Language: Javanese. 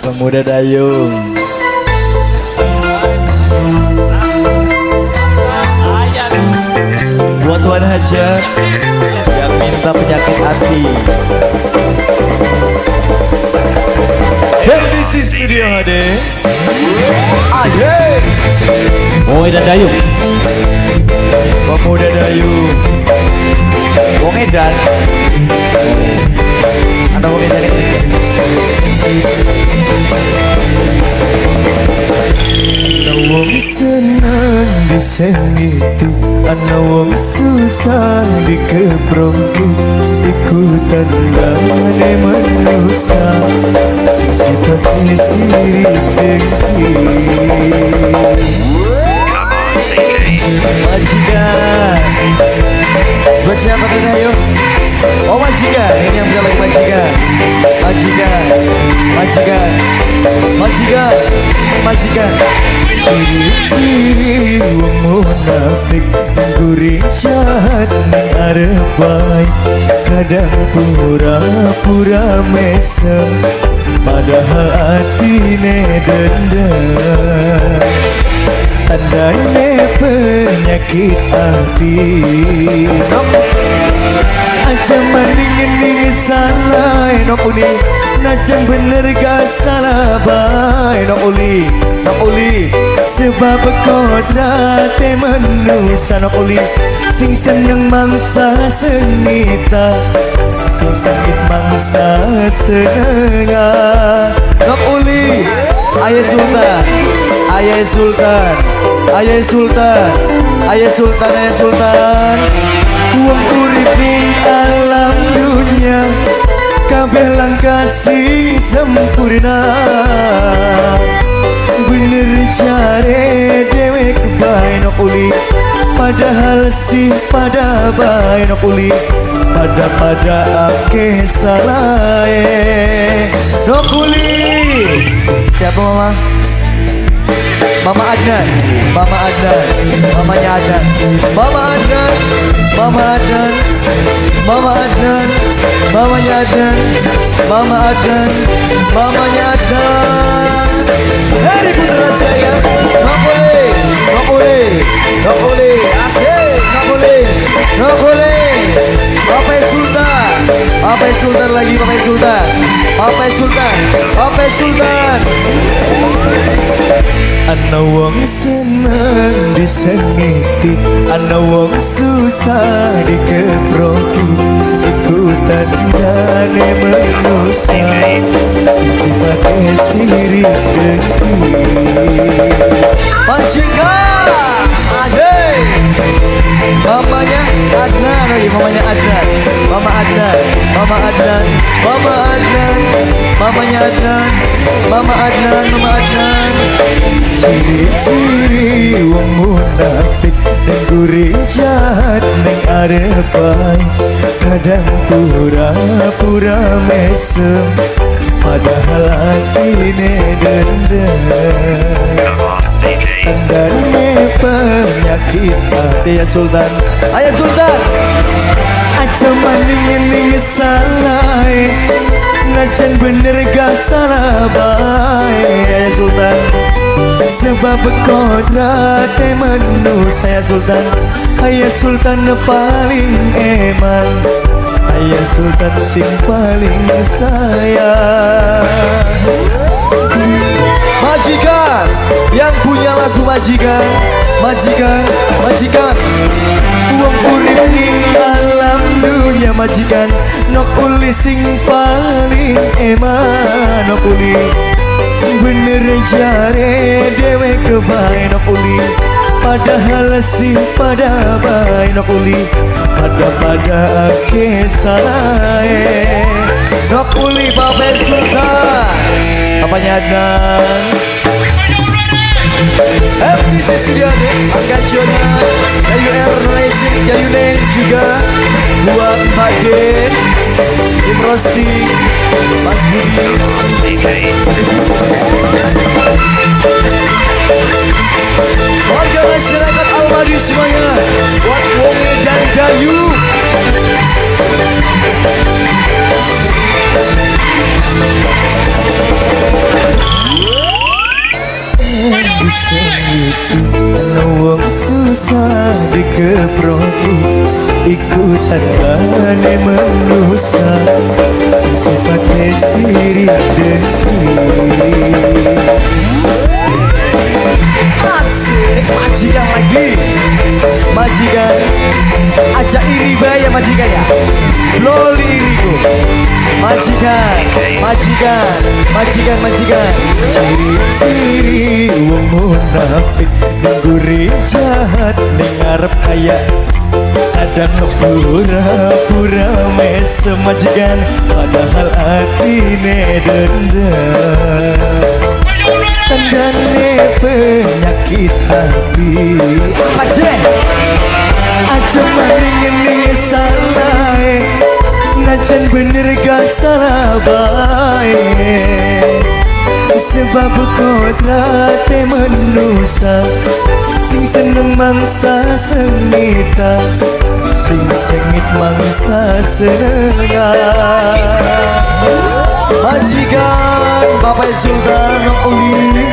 Pemuda Dayung. Buat Tuan Hajat yang minta penyakit hati. MDC Studio HD. Aye. Pemuda Dayung. Pemuda Dayung. Wong edan. Ada wong edan ini. Ana wong seneng disengiti, ana wong susah dikeproki, iku tandane manusa sing sifate sirik dengki. Majikan. Buat siapa tadi ayo? Oh majikan, ini yang punya lagu majikan. Majikan, majikan, majikan, majikan. Ciri-ciri wong munafik, gurih jahat ning arep bae, kadang pura-pura mesem padahal atine dendam. Tandane penyakit hati. Aja maning-ning salah nok uli, najan bener gak salah bae nok uli, nok uli. Sebab kodrate manusa nok uli, sing seneng mangsa sengita, sing sakit mangsa senenga. Nok uli, Ayah Sultan, Ayah Sultan, Ayah Sultan, Ayah Sultan, Ayah Sultan. Wong urip ning alam dunya kabeh langkah sing sempurna, bener jare dewek bae nok uli, padahal sih pada bae nok uli, pada pada akeh salahe nok uli. Siapa mama? Mama Adnan, Mama Adnan, mamanya Adnan, Mama Adnan, Mama Adnan, Mama Adnan, mamanya Adnan, Mama Adnan, mamanya Adnan. Heri Putra Jaya, nok uli, nok uli, nok uli, asik, nok uli, nok uli. Bapak Sultan, Bapak Sultan lagi, Bapak Sultan, Bapak Sultan, Bapak Sultan. Ana wong seneng disengiti, ana wong susah dikeproki, iku tandane manusa sing sifate sirik dengki. Majikan, aje. Mamanya Adnan lagi, mamanya Adnan, Mama Adnan, Mama Adnan, Mama Adnan, mamanya Adnan, Mama Adnan, Mama Adnan. Ciri-ciri wong munafik dan gurih jahat ning arep bae, kadang pura-pura mesem padahal atine dendam. Tandane penyakit hati. Ayah Sultan, Ayah Sultan. Aja maning-ning salah, najan bener gak salah bae. Ayah Sultan, sebab kodrate manusia. Ayah Sultan, Ayah Sultan paling eman, Ayah Sultan sing paling sayang. Majikan, yang punya lagu majikan, majikan, majikan. Wong urip ning alam dunya majikan, nok uli sing paling eman nok uli, bener jare dewek bae nok uli, padahal sih pada bae nok uli, pada pada akeh salahe nok uli. Bapak Sultan, papanya Adnan. MDC Studio Angga Jona, Yayu R Racing, Yayu Neng juga buat Mbak Den, Im Rosti, Mas Budi. Warga masyarakat Almadi semuanya, buat Wonge dan Dayu. usah dikeproki, iku tandane manusa sing sifatnya sirik dengki. Asik, majikan lagi. Majikan, aja iri bae ya majikan ya. Loli iriku. Majikan, majikan, majikan, majikan. Ciri-ciri wong munafik ngguri jahat, ning ngarep kaya kadang pura-pura mesem majikan, padahal atine dendam, tandane penyakit hati. Apa jeh? Aja maring salah, najan bener gak salah bae, sebab kodrate manusa sing seneng mangsa sengita, sing sengit mangsa senengan. Majikan Bapak Sultan Uli.